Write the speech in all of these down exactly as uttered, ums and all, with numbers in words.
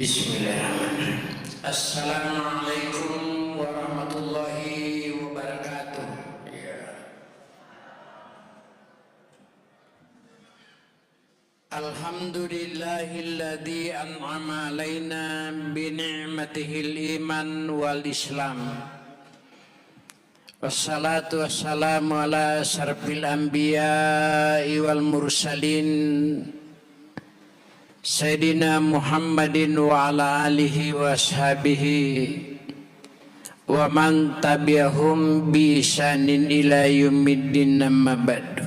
Bismillahirrahmanirrahim. Assalamualaikum warahmatullahi wabarakatuh. Ya. Alhamdulillahilladzi an'ama alaina bi ni'matihil iman wal islam. Wassalatu wassalamu ala asyrafil anbiya'i wal mursalin, Sayyidina Muhammadin wa ala alihi wa ashabihi wa man tabi'ahum bi ihsanin ila yaumiddin, amma ba'du.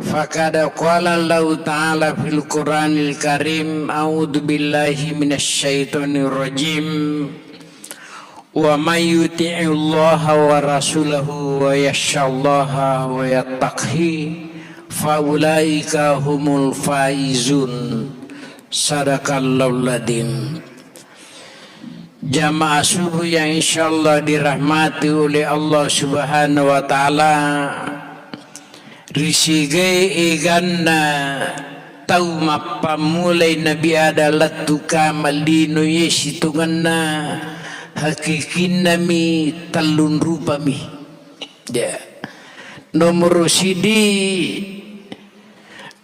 Faqad qala Allahu ta'ala fil Qur'anil Karim, a'udzu billahi minasy syaithanir rajim. Wa may yuti'illaha wa rasulahu wa yakhsyallaha wa yattaqhi fa ulaika humul faizun. Sadaqallahul adzim. Jamaah subuh yang insyaallah dirahmati oleh Allah Subhanahu wa Ta'ala, risigai eganna tau mappammulai Nabi Adam lettu kamallino ye sitongenna, hakikinnami tellung rupami. Ya. Nomoro sidi,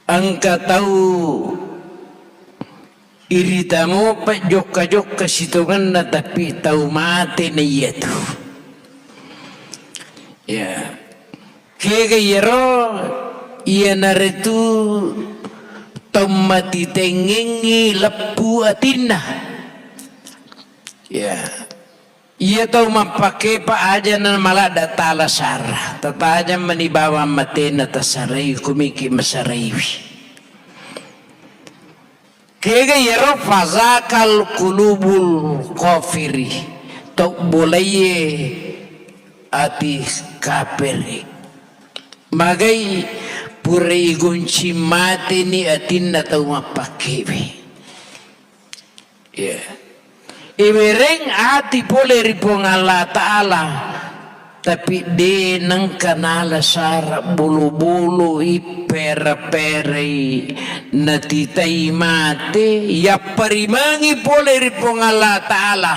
engka tau irita mopa jokka-jokka sitongenna, tapi tau mate na iyatu. Ya. Kega iyaro? Iyanaritu tau matitengngengngi leppu atinna. Ya. Iya tau mappakkepa aja na maladda tala sara, tatajang mani bawang matena tasaraiwi, kumiki masaraiwi. Kega iyaro fazakal qulubul kafiri, tau bolaiye ati kapere. Magai pura igonci mateni atinna tau mappakkewe. Ya. Iwereng ati pole ri Puang Allah Ta'ala, tapi de nengka nala sara bolo-bolo i pera-perei natitai mate, yapparimangi pole ri Puang Allah Ta'ala,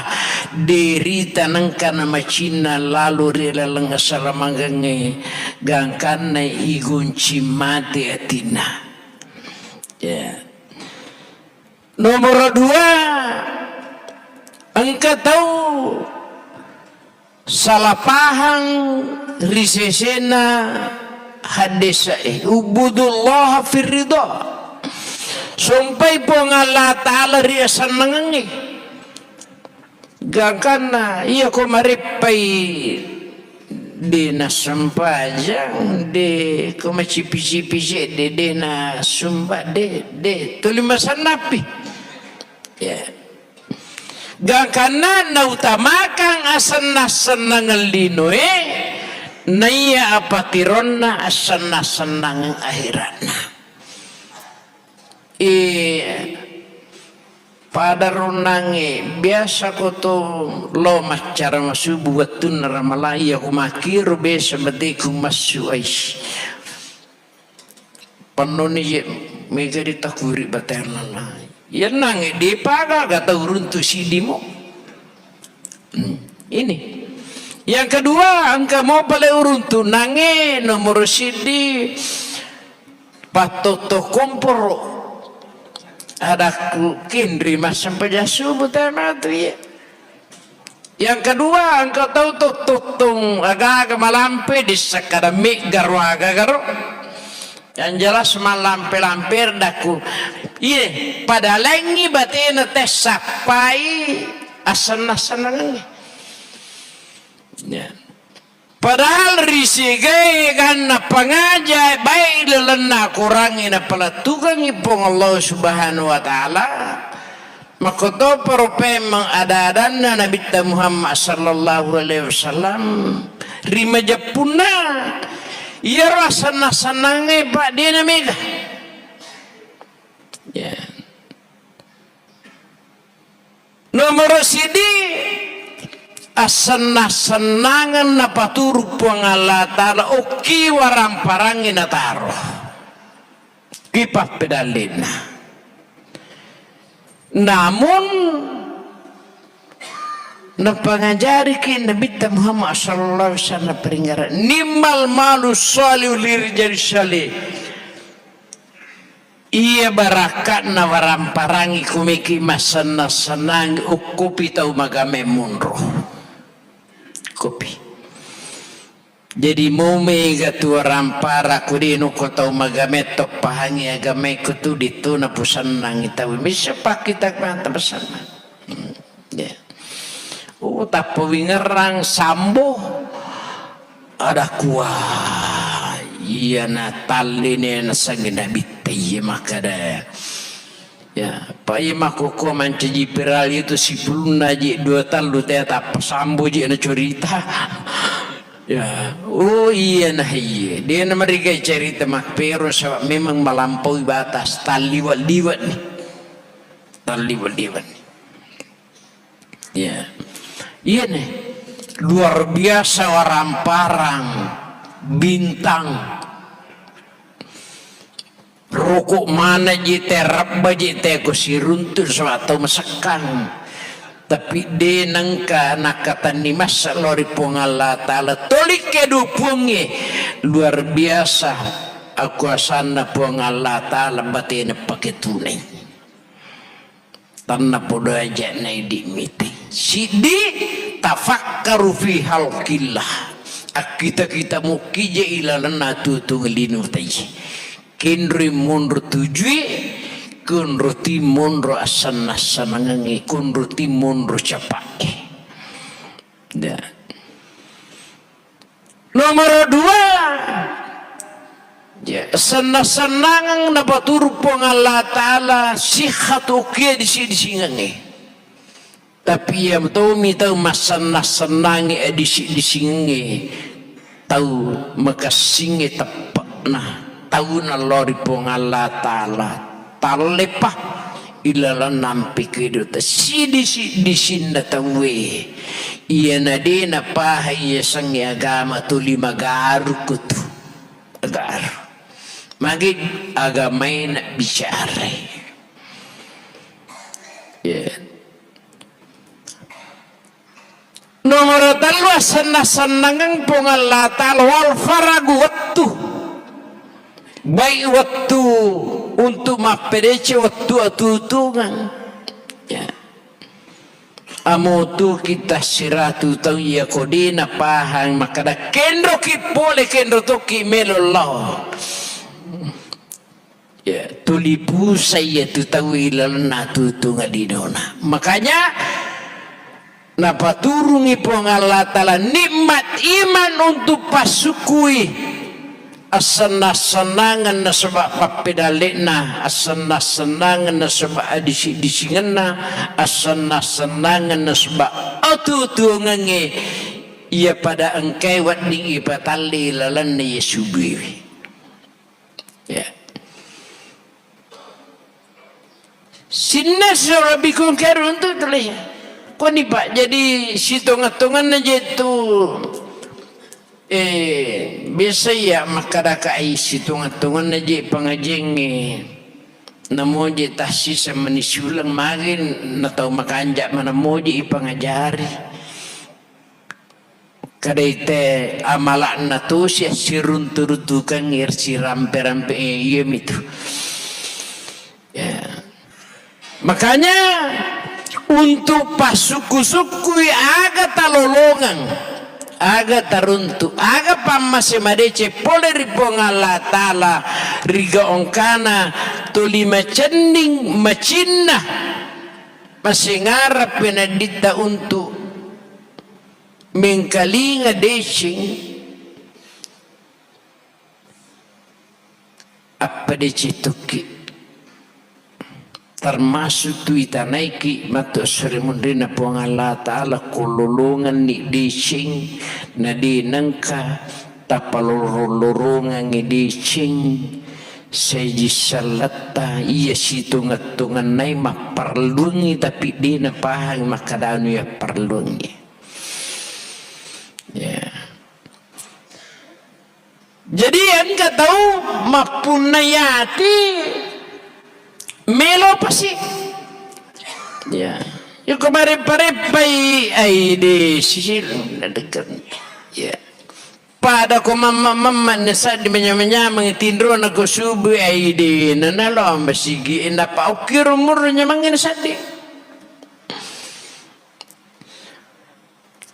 derita nengka namacinna lalo ri laleng asalamangengnge, gangkanna igonci mate atinna. Ya. Nomoro dua, engka tau salah pahang ri sesena haddesa e, "Ubudullaha firridha." Sompai Puang Allah Ta'ala ri asennangengnge. Gangkanna, iya ko mareppai de nassempajang, de ko macipi-cipi sedde, de nasumba, de, de tuli masennappi. Ya. Gangkanna nautamakang asennang-sennangeng linoe, naiya apatironna asennang-sennangeng ahera'na. Eh, pada ronnangnge, biasa ko to lo maccara masubu wettunna Ramalai, iya ko makkiro biasa bateku massu ais. Pannoni je mega ditakuri batella lai. Yennangnge depaga ga tau runtu sidimo. Hmm, ini. Yang kedua, engka mo pale uruntu nangnge nomor sidi. Pattotto komporo. Adakku, kinri massempajang subuh tena tu, iya. Yang kedua, engka tau tottottong aga-aga malampe, dissakada meggaro aga-agaro. Yang jelas malampe-lampe, adakku. Iye, pada lengi batena tessappai assenna-sennangengnge. Ya. Padahal ri sigae ganna pangaja bae lalenna Korangnge napalettukengngi Puang Allah Subhanahu wa Ta'ala, makkotoparo pemmeng ada-adanna Nabitta Muhammad sallallahu alaihi wasallam ri majeppunna, iyaro assenna-sennangnge, Pak, de namega. Ya. Nomoro sidi, assenna-sennangeng napaturu Puang Allah Ta'ala, okki waramparangngi nataro. Ki pappedallinna. Namun, napangajariki Nabitta Muhammad sallallahu alaihi wasallam paringara, "Ni'mal malu shalihu lirijali shalih." Iya baraka'na waramparangngi kumiki masenna-sennangngi ukkupi tau magame munro. Kupi. Jadi, mau mega tu warampara ku de' nukko tau magame to pahangi agamae ku tu dittu napusennangi tau. Misa pakkita mata pesennang. Hmm, ya. Oh, tappa wingerang sambo. Ada kua. Iya na talline na sangi Nabitta iya makkada. Ya, pa iya makkukua mancaji viral itu sipulunna ji dua tallu te tappa sambo ji na curita. Ya, oh iya na iya. De' na marigai cerita mappero sebab memang malampaui batas, talliwa-liwa ni. Talliwa-liwa ni. Ya. Iya nih. Luar biasa waramparang bintang. Roko' mana ji te, rabba ji te, ko siruntu' so atau masekkang. Tapi de' nengka nakkatenni massa lao ri Puang Allah Ta'ala. Tolikke du Puangnge, luar biasa akuasanna Puang Allah Ta'ala batena pake tunai. Tanna podo aja' na idi' mite. Siddi tafakkaru fi khalqillah. Akkita-kita mukki je ilalenna tutung lino taji. Kenroi monro tujui, konro ti monro assanna-sannangengnge, konro ti monro capa'e. Ya. Nomor dua, ya, senna-sennangeng napaturu Puang Allah Ta'ala, sihhatu ukia disi-disingengnge. Tapi iya tomi tau massenna-sennangi disi-disingengnge, tau makessingnge teppe'na, tau nallo ri Puang Allah Ta'ala. Tallepa ilalenna ampe kedo ta sidi-, si-, disinna tauwe. Iyana de' napahang yasengnge agama tuli magaru kutu. Agaru. Magi agamae na bicara. Ya. Nomor tellu, assenna-sennangeng Puang Allah Ta'ala, wal faragu, wettu. Baik wettu untuk mappedece, wettu atutungang. Ya. Amo tu kita siratu tau iya ko de' napahang makkada kenroki pole, kenro tokki melo lao. Ya, tuli pusai iya tu tau ilalenna tutunga linona. Makanya napaturungi Puang Allah Ta'ala nikmat iman untuk pasukui assenna-sennangen nasaba pappedalle'na, assenna-sennangen nasaba adisi-disingenna, assenna-sennangen nasaba atutungengnge iya pada engkai wedding ipatalle ilalenna iya subuiwi. Ya. Sinna sura bikung keru untuk tulis. Koni, Pak, jadi sitonga-tonganna je tu, eh, biasa iya makkadaka ai sitonga-tonganna je pangajengnge. Namo je tassisa mani siuleng magi na tau makanja mana moji ipangajari. Kadai te amala'na tosi assiruntu-runtukangngi sirampe-rampe, eh, iya mitu. Ya. Makanya untuk passukku-sukkui aga talolongang, aga taruntu, aga pammase madeceng pole ri Puang Allah Ta'ala, riga ongkana tuli macenning macinna, masengara penadditta untuk mengkalinga deceng, appadeceng tokki. Termasuk tu itanaiki matu assure munrinna Puang Allah Ta'ala, ko lolonganni deceng, na de nengka tapalorong-lorongangi deceng, saji sallatta iya sitonget-tongennai mapparelluangngi, tapi de napahang makkadanu yapparelluangngi. Ya. Jadi engka tau mappunnai ati melo pasi. Ya. Yako mareppa-reppai aide sisil. Ya. Pada ko mamma-mamma ne saddi manyameng-nyameng tinrona ko subuh aide na nalo masigi, napa okkiro murro nyameng ne saddi.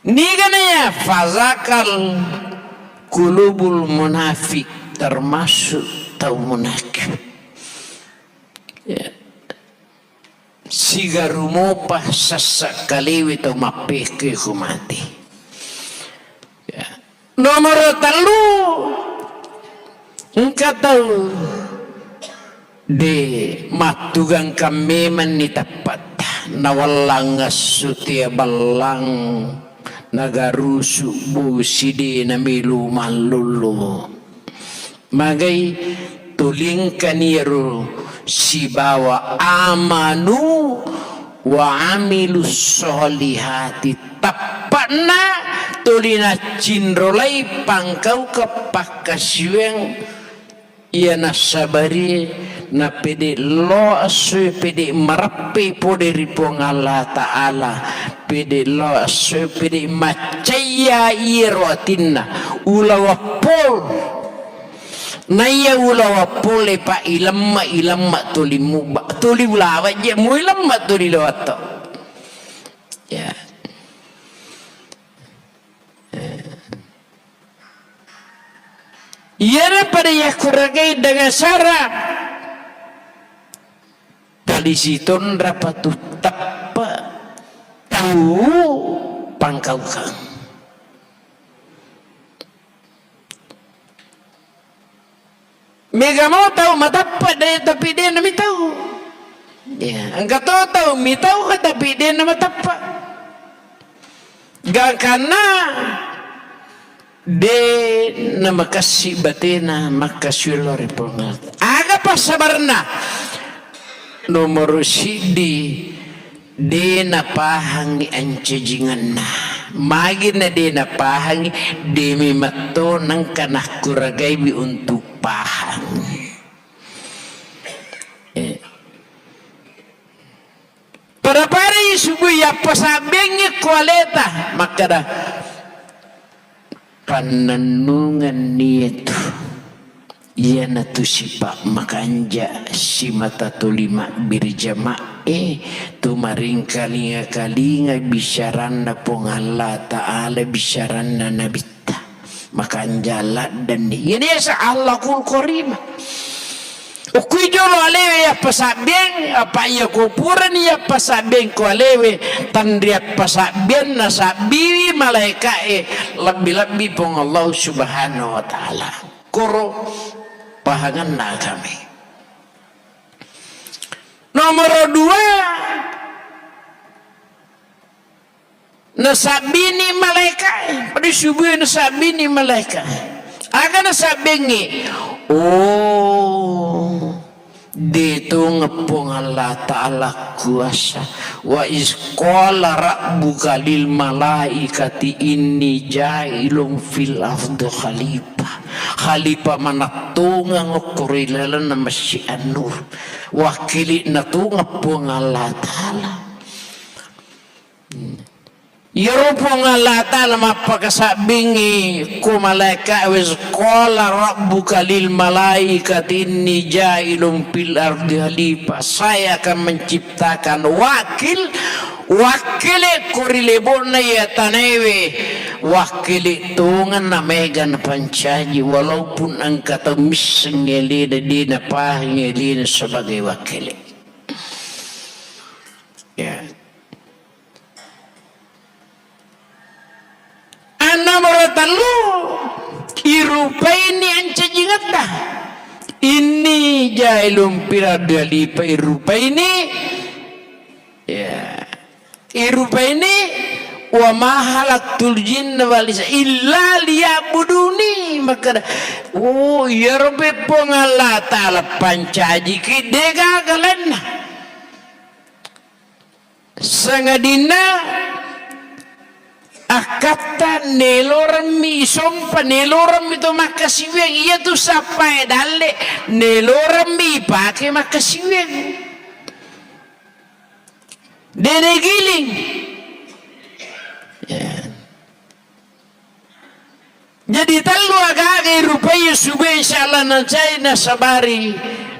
Nigana ya fazakal kulubul munafik, termasuk tau munafik. Ya. Sigaru mopa sassa kalewe tau mappeke ko mate. Ya. Nomoro tellu, engka tau de mattugangkang memanni tappatta, nawallang assutia ballang, nagarusu bosi de namelu mallollo. Magai tolingkani ero sibawa amanu wa amilus solihati, tappa'na toli naccinrolai pangkauka pakkasiweng iya nassabari, na pede lo assoe pede mareppe pole ri Puang Allah Ta'ala, pede lo assoe pede maccayya iyaro atinna ulawa pol. Naiya ulawa pole pa ilemma, ilemma toli muba, toli ulawa je mu ilemma toli lewatto. Ya. Iyana pada yakkuragai dengan syarat tali sitonra patu tappa tau pangkaukang. Mega mau tau matappa de, tapi de namitau. Ya, engka to tau mitau ka tapi de namatappa. Gangkanna de namakassi batena makkasiwelo ri Puang Allah. Aga passabarenna? Nomoro siddi, de napahangi ancajingenna. Magi na de napahangi, de memetto nengka nakkuragaiwi untuk pahang. Eh. Pada-pada isubui yappasabbengngi ko aleta, makkada, pannennungenni itu. Iyanatu sipa makanja, simata tuli mabbere jama'e, tu maringkalinga-kalinga bisaranna Puang Allah Ta'ala, bisaranna Nabitta. Makanja laddenni. Iyana yaseng Allahul Karim. Ukkui jolo alewe yappasabbeng, apa iya ko purani yappasabbeng ko alewe, tanriappasabbeng nasabbiwi malaeka'e, lebbi-lebbi Puang Allah Subhanahu wa Ta'ala. Koro pahanganna agamae. Nomoro dua, nasabbini malaekae, pada subuh nasabbini malaekae. Aga nasabbengngi? Oh, de tongeng Puang Allah Ta'ala kuasa. Wa iz qala rabbuka lil malaikati inni ja'ilun fil ardi khalifah. Khalifah manattongeng okko ri lalenna Masjid An-Nur. Wakkili natongeng Puang Allah Ta'ala. Iyaro Puang Allah Ta'ala mappakasabbingngi ko malaeka, "Wa iz qala rabbuka lil malaikati inni ja'ilun fil ardi khalifah." Saya akan menciptakan wakil, wakkili ko ri lebo'na iya tanaewe, wakkili tongeng na maega napancaji, walaupun engka tau misseng elena, de napahang elena sebagai wakkili. Ya. Nomoro tellu, irupaini ancajingetta. Inni ja'ilun fil ardi khalifah, irupaini. Ya. Irupaini wa ma khalaqtul jinna wal insa illa liya'buduni. Makkada, oh, iyaro pe Puang Allah Ta'ala pancajiki, degaga lainna. Sangadinna akkatta neloremmi isompa, neloremmi to makkasiwiang, iyatu sappae dalle neloremmi ipake makkasiwiang. Ede giling. Ya. Jadi tellu agaga irupai subuh, insyaallah nacai nasabari.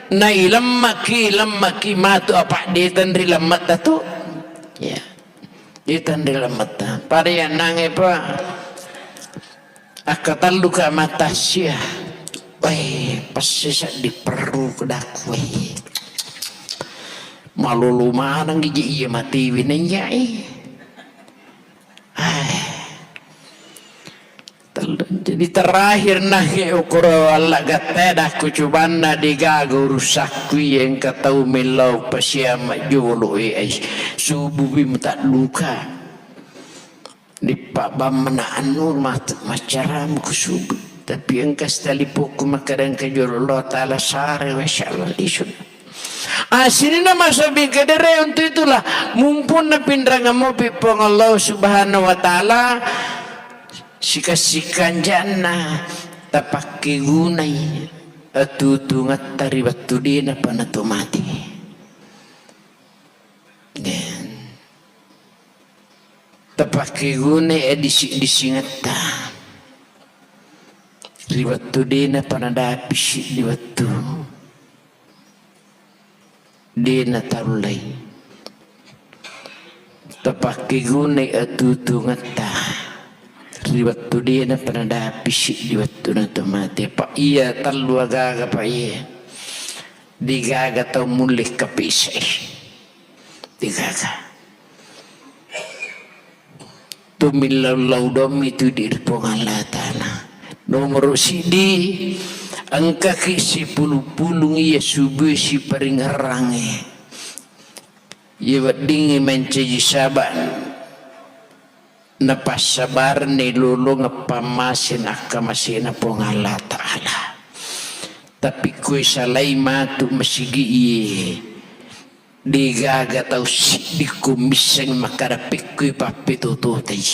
Nailemmaki, lemmaki matu apa de tenri lemmetta tu. Ya. De tenri lemmetta. Pada yang nange pa. Akkatelluka mata sia. Weh, pasti seddi perru kedaku, weh. Malolo maneng iji iya matiwi nenjai. Ai. Tellu. Jadi terakhir nange ukuro Allah gatte dakku cubanna degaga urusakku iya engka tau mellau pasiama jolo e ai. Subuh bi mutak luka. Dipabbammana anu mat-, maccarama ku subuh. Tapi engka sitalipokku makkeda engka jolo Allah Ta'ala sare, masya Allah, lisu. Asininna masobi kedere untuk itulah mumpung napinrang mopi Puang Allah Subhanahu wa Ta'ala sika-sikanjanna tapakkegunai atutungetta ri wettu dena panatu mati. Tapakkegunai adisi-disingetta ri wettu dena panadapi siddi wettu dena taullei. Tapakkegunai atutungetta ri wettu dena panadapi siddi wettu nato mate. Pak iya tellu agaga pak iya. Degaga tau mulle kapisai. Degaga. Tumillau-lau dommi tu di Puang Allah Ta'ala. Nomoro siddi, engkaki sipulung-pulung iya subuh siparingerrange. Iya weddingngi mancaji saba. Napassabarenni lolongeng pammasena akkamasena Puang Allah Ta'ala. Tapi kue salai matu masigi iye, degaga tau siddi ko misseng makkada pekkui pappetototai.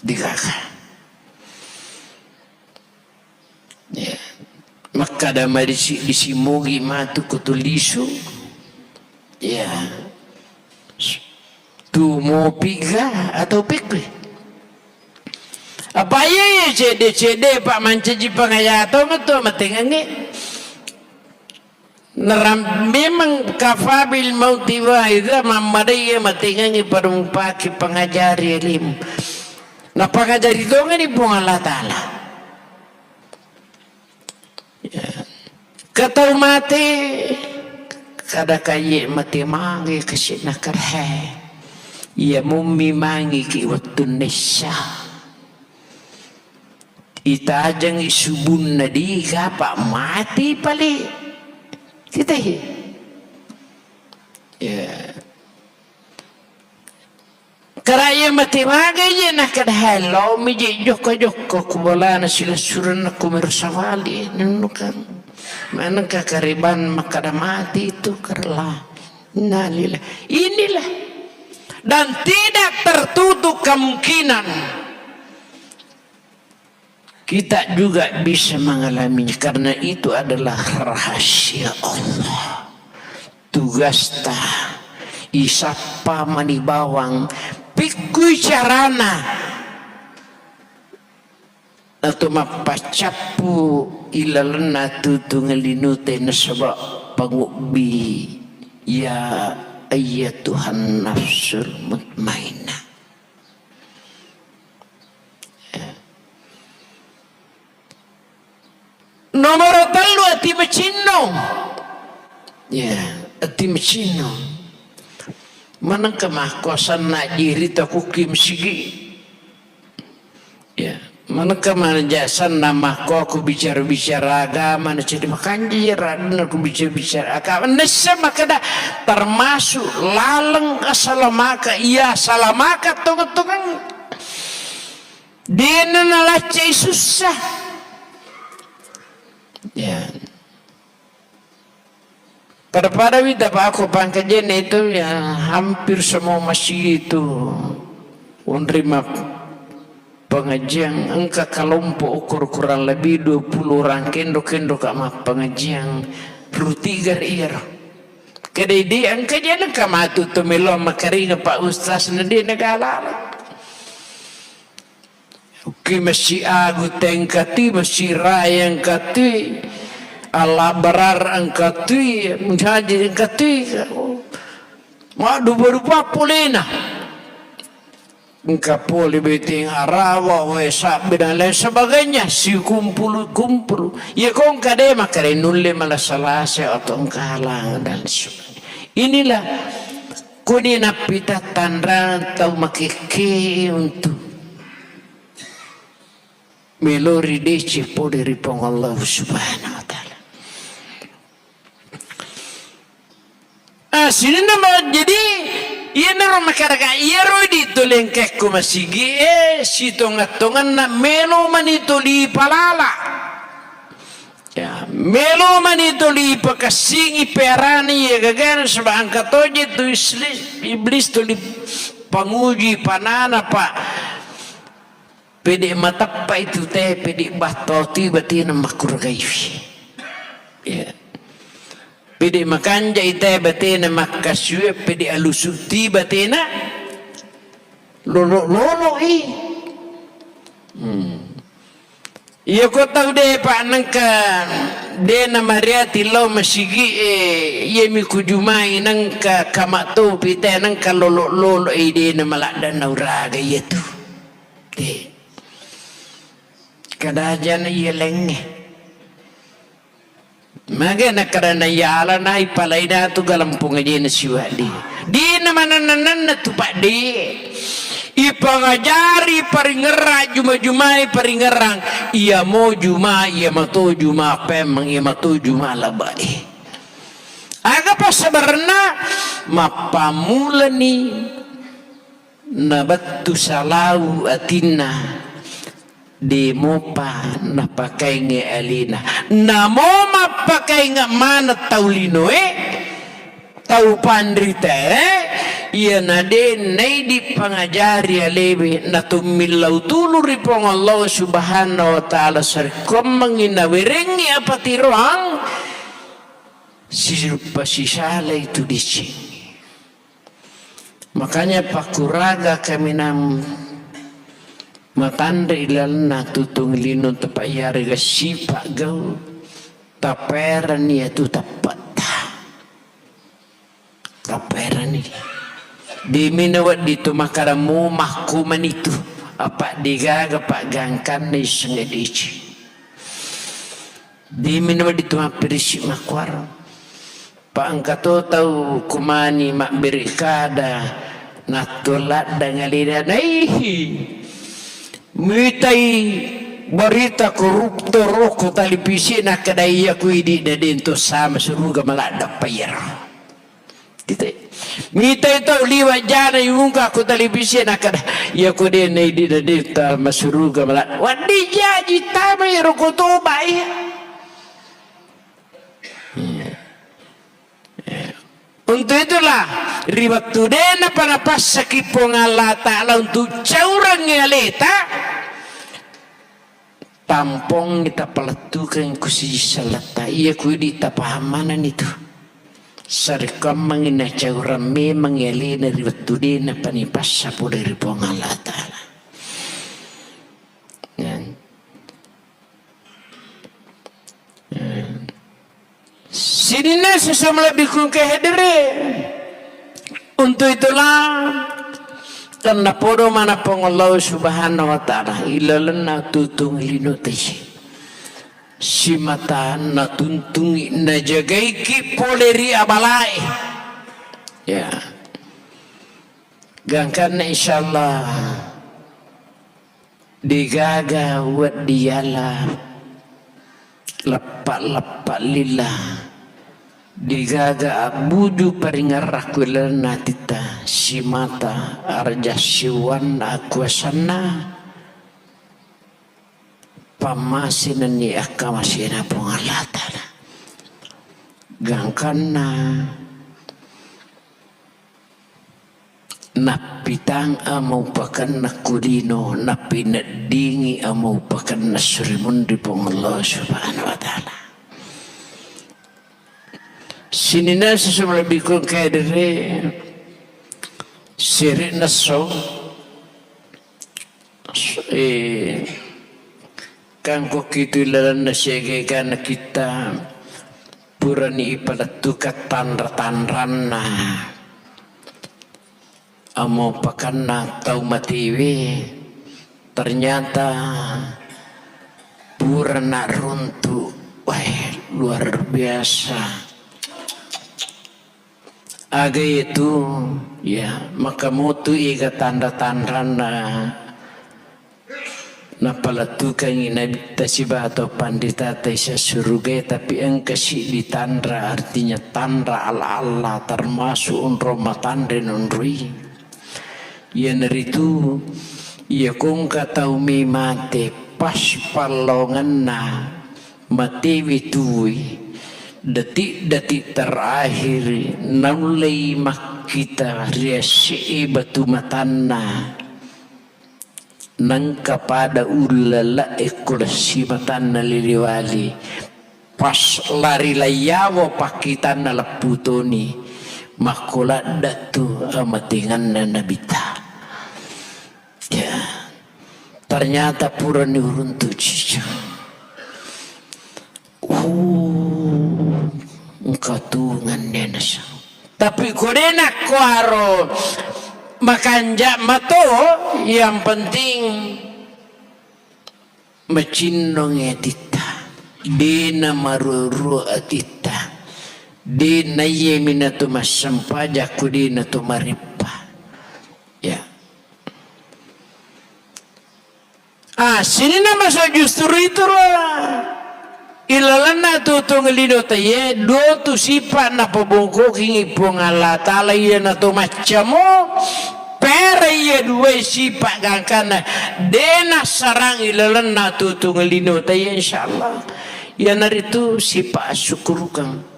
Degaga. Ya. Makkada madisi-disi mogi matu ko tu lisu. Ya. Tu mopiga atau pekkui. Apa iya iya cede-cede pak mancaji pangaya tau metu matengangi. Naram-, memang kafabil mauti wahida mammadai iya matengangi pada mupake pangajari elimu. Na pangajari tongani Puang Allah Ta'ala. Ya. Katau mate, kada kaye mate mange kasi nakarhe. Iya mummi mange ki wettu nessa. Itajengi subunna di gapa mati pale. Kita he. Ya. Karaye mate magai je nakkeda, "Hai, laomi je jokka-jokka ku bolana silessurenna ku mero sawali, nennukang." Manengka kariban makkada mati itu kerla. Innalillah. Inilah. Dan tidak tertutup kemungkinan kita juga bisa mengalaminya, karena itu adalah rahasia Allah. Tugasta isappa mani bawang, pikkui carana natu mappacappu ilalenna tutunge linute nasaba pangubbi, ya ayyatuhan nafsul mutmainnah. Nomoro tellu, ati macinno. Ya, ati macinno. Manengka makkuasanna jiri takukki masigi. Ya, manengka manajasanna makkuaku bicara-bicara agama, na cedi makanji radduna ku bicara-bicara agama. Nessa makkeda termasuk laleng asalamaka, iya salamaka tongeng-tongeng. Dena nalaccai sussa. Ya. Pada-pada wita pa ako pangkajenna itu ya hampir semua masjid itu unrima pengajian engka kelompok ukur kurang lebih dua puluh orang kendo-kendo ka mappengajian rutiga iyaro. Kedai di engka je nengka matu tu melo makaring Pak Ustaz na di negara. Ki Masjid Agung tengkati, Masjid Raya engkati, Al-Abrar engkati, Mujahid engkati. Ma dupa-dupa polena. Engka pole beteng arawa, wae sabbe dan lain sebagainya, sikumpul-kumpul. Iya ko engka de makkeda nulle malasa-lasa atau engka halangan dan sebagainya. Inilah kuni nappita tanrang tau makekke untuk melori dece pole ri Puang Allah Subhanahu wa Ta'ala. Ah, sininna ma-, jadi, iyanaro makkadaka, iyaro idi tuli engkekko masigi e, sitonga-tonganna melo mani tuli palala. Ya, melo mani tuli pakassingi pearani iya gagana, sebab engka toje tu isli-, iblis tuli panguji panana, Pak. Pede mateppa itu te, pede batto tiba tena makkuragaiwi. Ya. Pede makanja ite batena makkasue, pede alusu tiba tena lolo-lolo i. Hmm. Iya ko tau de pa nengka de na mariati lao masigi e, iya mi kujumai nengka kama topi te nengka lolo-lolo i de na maladda nauraga iya tu. Te. Kadajana iya lengnge. Mage nakkadana iyala na ipalaina tu galampung ajena siwaddi. Dina mananna-nanna tu paddi. Ipangajari paringerrang juma-jumai paringerrang. Iya mo juma, iya mato juma pemmeng, iya mato juma labai. Aga passabarenna? Mappamulani nabettu salau atinna, de mopa napakainge alena. Namo mappakainge maneng tau linoe, tau panritae, iyana de naidi pangajari alewe, natummillau tulu ri Puang Allah Subhanahu wa Ta'ala, sarekkoammengngi nawerengngi apatiroang, siruppa sisalai tu dicengngi. Makanya pakkuraga kaminang matanre ilalenna tutung lino tepa iyarega sipa gau, taperani iyatu tappetta. Taperani. Demina wedding tu makkada mu makkumanitu, apa degaga paggangkanna isseng deci. Demi nawedding tu mappirisi makkuaro. Pa engka to tau kumani mabbere kada nattu laddang alena naihi. Mitai barita koruptor ko talipisi nakkeda iya ku idi dadento sama suruga maladda payar. Tite. Mitai tau liwa jana iungka ko talipisi nakkeda, iya ko de naidi dadenta masuruga mala. Waddi jaji tama iyaro ko toba iya. Hmm. Untuk itulah ri wettu de napa napassaki Puang Allah Ta'ala untuk caurangngi aleta, tampongngi tapalettukeng ku siji selletta. Iya ku idi tapaham manenni tu. Sarekkoammengngi nacaurang memangngi alena ri wettu de napanipassa pole ri Puang Allah Ta'ala. Ya. Ya. Sininna sesama lebbi kungke hedere. Untuk itulah, tennapodo mana Puang Allah Subhanahu wa Ta'ala ilalenna tutung lino tei. Simata natuntungi, najagaiki pole ri abalae. Ya. Gangkanna insyaallah. Degaga wedding yala leppa-leppa lila, degaga abbuju paringerrakku ilalenna atitta, simata arja siuwanna akuasanna, pammasenenni akkamasena Puang Allah Ta'ala. Gangkanna Nappitang amaupakenna ku lino, nappineddingi amaupakenna surimunri Puang Allah Subhanahu wa Ta'ala. Sininna sesama lebbiku engka hadere, sere'na so, eh, kangkoki tu ilalenna siaga-egana kitta purani ipalettukang tanra-tanranna. Amopakanna tau matewe, ternyata purana runtu. Wah, luar biasa. Aga itu, ya, maka mutu iga tanra-tanranna. Napalettukangngi nabitta sibawa tau panditata isa surugae, tapi engka siddi tanra, artinya tanra ala-ala, termasuk onrong matanre nonroi. Iyanaritu, iya kongka tau mi mate pas pallawangenna matewi tuwi, detik-detik terakhir naullei makkita ri asse'e batu matanna. Nengka pada ullale'e ko lessimatanna liliwali, pas lari laiyawo pakkitanna lepputoni, makko ladde' tu amatengenna nabitta. Ya, ternyata purani uruntu ciceng. Uh, engka tu ngennena sa. Tapi ko de nakkuaro makanja' mato, yang penting macinnongi atitta. De namarua-rua atitta. De naiye minato massempajang ko de nato mareppa. Ya. Ah, sininna maso justru itulah ilalenna tutung lino taiye, dua tu sipa' napabongkokingngi Puang Allah Ta'ala, iyanato maccamo, pera iya duai sipa' gangkanna de nassarang ilalenna tutung lino taiye, insyaallah. Iyanaritu sipa' assukkurukeng.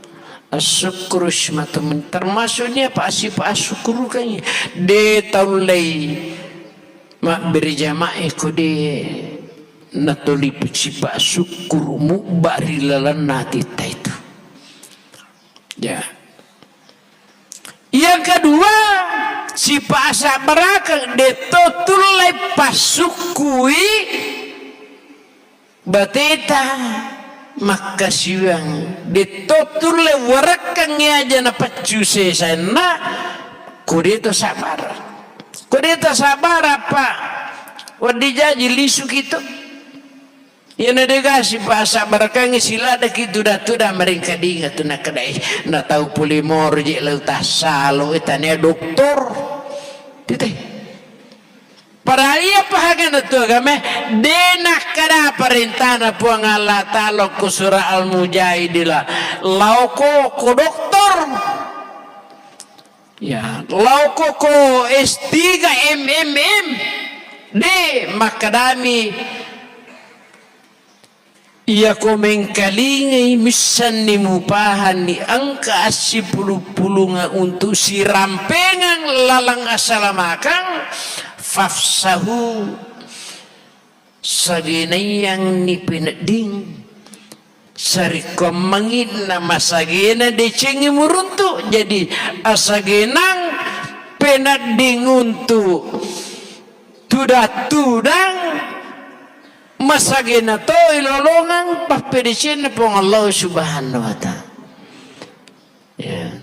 Assukkuru simatemen, termasuknya apa sipa' assukkurukeng. De taullei mabbere jama'i ko de natoli sipa' sukkuru mubba ri lalenna atitta itu. Ya. Yang kedua, sipa' asabbarakeng, de to tullei passukkui bateta makkasiwiang, de to tulle warekkengngi aja napaccu sesaenna, ko de to sabar. Ko de to sabar apa? Wedding jaji lisuki tu. Iyana de gaga sipa' asabbarakeng, siladdeki tuda-tuda maringkalinga tu nakkedai, natau pole moro je' lau tassalo, eh, tania doktor. Tite. Padahal iya pahagana tu agamae, de nakkeda parentana Puang Allah Ta'ala ko surah Al-Mujadila, laoko ko doktor. Ya, laoko ko S tiga, M M M. De, makkedami, iyako mengkalingai, missenni, mupahanni engka assipulung-pulunga untuk sirampengang laleng asalamakang, fafsahu, sagenaiyanni penedding, sarekkuammengngi namasagena decengngi muruntu. Jadi, asagenang penedding untuk tudang-tudang, masagena to ilolongeng pappedecenna Puang Allah Subhanahu wa Ta'ala. Ya.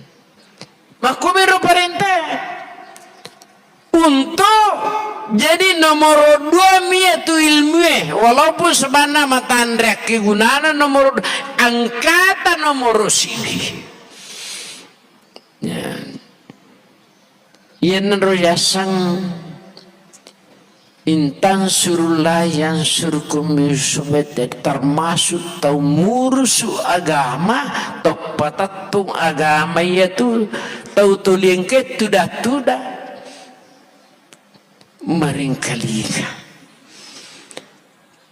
Makkumiro parenta. Untuk jadi nomor dua mia tu ilmue, walaupun sebenarnya matanre akkegunana nomor dua, angkata nomor sibi. Ya. Iyanaro yaseng intan surullah yang surkum yusubete, termasuk tau murusu agama, tau patettung agama, iyatu tau toliengke tuda-tuda maringkalinga.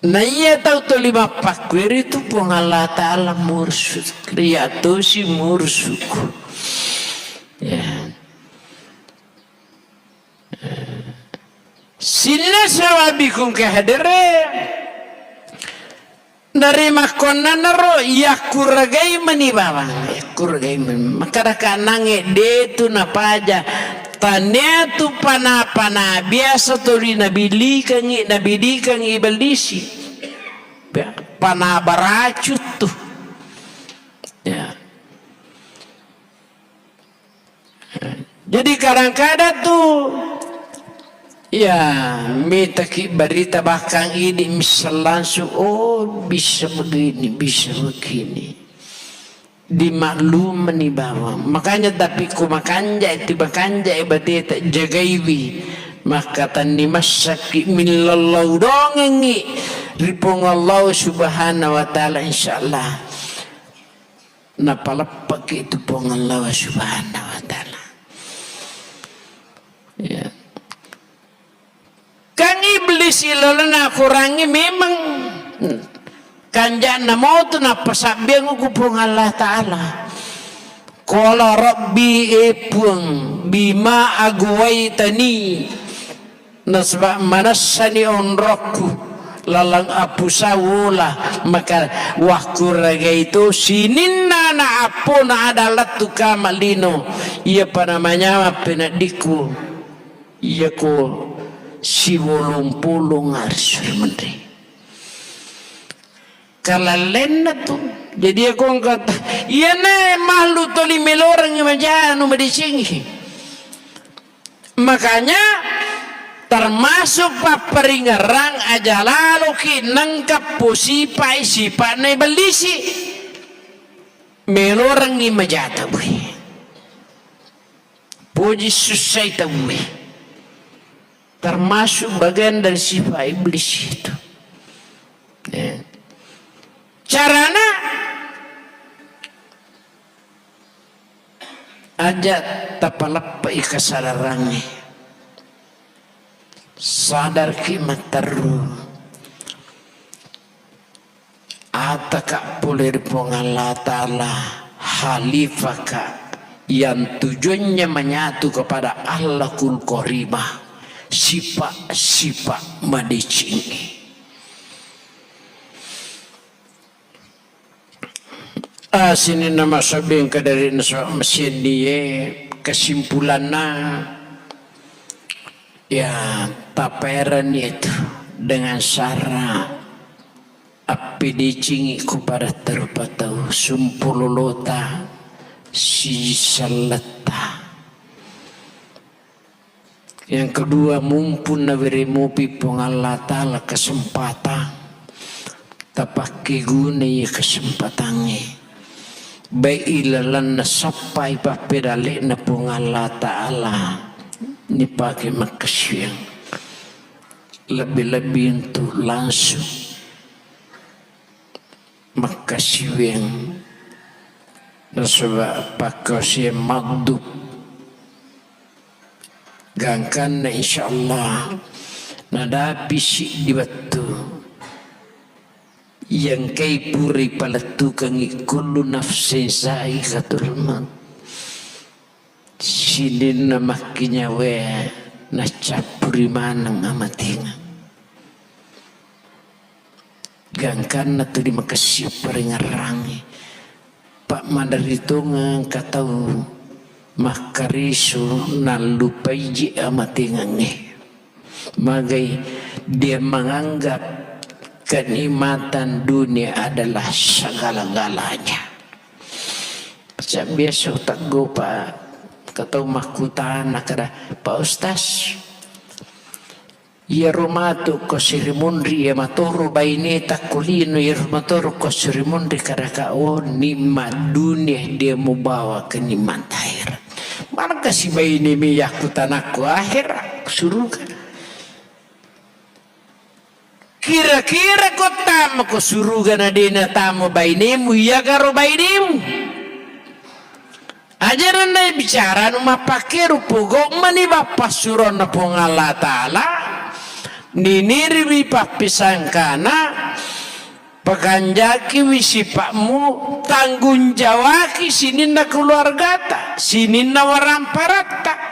Na iya tau toli mappakkueritu Puang Allah Ta'ala mursu, ria tosi mursuku. Ya. Sininna sawabiku engka hadere, Narimakkuannanaro, yakkuragai mani bawang, yakkuragai mani. Makkadaka nangnge, detu napaja, taniatu pana-pana biasa tuli nabilikangngi, nabidikangngi Iblisi. Ya, pana baracun tu. Ya. Jadi kadang-kadang tu, ya, mitaki berita bahkan ini misal langsung, oh, bisa begini, bisa begini. Dimaklumani bawang. Makanya tapi ku makanja itu makanja bateta jagaiwi. Maka tanni massaki millallau dongengi ri Puang Allah Subhanahu wa Ta'ala, insyaallah. Napaleppaki itu Puang Allah Subhanahu wa Ta'ala. Ya. Kan iblis ilalana Qurangnge memang kanja'na motu nappasabbiang ku Puang Allah Ta'ala. Qala rabbi, e Puang, bima aghwaitani, nasaba manessani onrokku laleng apusawola, maka wakkuragai to sininna na appona ada lettu kama lino, iyapa namanyama peneddiku, iyako siwolong-polong ari suri menre. Kalallenna tu. Jadi, iyako engka ta-, iyana mahlu toli melorengngi majanu madecengngi. Makanya termasuk papparingerang aja laloki nengka posipai sipa'na ibellisi. Melorengngi majata bui. Poji sussai tauwe. Termasuk bagian dari sifat iblis itu. Ya. Carana aja tapaleppai kesadarangnge. Sadarki matteru. Ataka pole ri Puang Allah Ta'ala, halifaka yang tujuannya menyatu kepada Allahul Karimah, sifat-sifat madecengnge. Ah, sininna masabbing kadari nasaba masennie kesimpulanna, ya, tapaerani itu dengan syarat appedecengi ku pada terpatau sumpulolota sisalletta. Yang kedua, mumpung naweremupi Puang Allah Ta'ala kesempatan, tapakke gunai kesempatangnge. Baik ilalanna sappai pappedalle'na Puang Allah Ta'ala nipake makkasiwiang. Lebih-lebih untuk langsung makkasiwiang nasaba pakkasiwiang maghdub. Gangkanna insyaallah nadapi siddi wettu yang kai pura ipalettukengngi kullu nafsin za'iqatul maut. Sininna makkinyawae naccappuri maneng amatengang. Gangkanna tuli makessing paringerrangngi. Pak, maderri tongeng engka tau makkarisu nallupaiji amatengengnge. Magai dia menganggap kenikmatan dunia adalah segala-galanya. Biasa uteggo, Pak, engka tau makkutana kada, Pak Ustaz, iyaro matu ko sirimunri iya matoro baineta ko lino, iyaro matoro ko sirimunri kadaka, oh, nikmat dunia dia membawa kenikmatan akhirat. Manengka sibainemi yakkutanakko akhirat, suruga. Kira-kira ko tama ko suruga na de natama bainemu, iyagaro bainemu? Aja nanna bicara anu mappakkeru, pogau mani bappassuronna Puang Allah Ta'ala, niniriwi pappisangkana, pakanjakiwi sipa'mu, tanggung jawaki sininna keluargata, sininna waramparatta.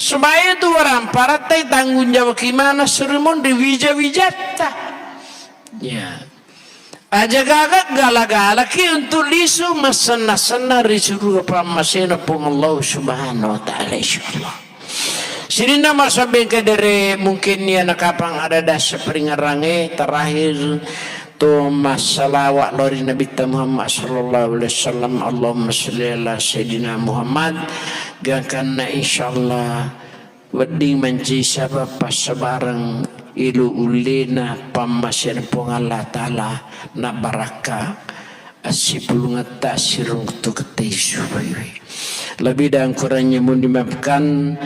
Supaya tu waramparatta tanggung jawaki mana surimun ri wija-wijatta. Ya. Aja gaga gala-galaki untuk lisu massenna-senna ri suruga pammasena Puang Allah Subhanahu wa Ta'ala, insyaallah. Sininna masabbengka dere, mungkin iya nakapang ada dasa peringerange terakhir to massalawa lao ri Nabitta Muhammad sallallahu alaihi wasallam. Allahumma salli ala Sayyidina Muhammad. Gangkanna insyaallah wedding mancaji sabab passabareng ilo ullena pammasena Puang Allah Ta'ala, na barakka assipulungetta siruntu kette isubaiwi. Lebih dan kurangnya mohon dimaafkan.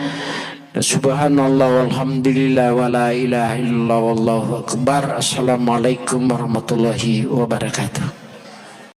Subhanallah walhamdulillah wala ilaha illallah wallahu akbar. Assalamualaikum warahmatullahi wabarakatuh.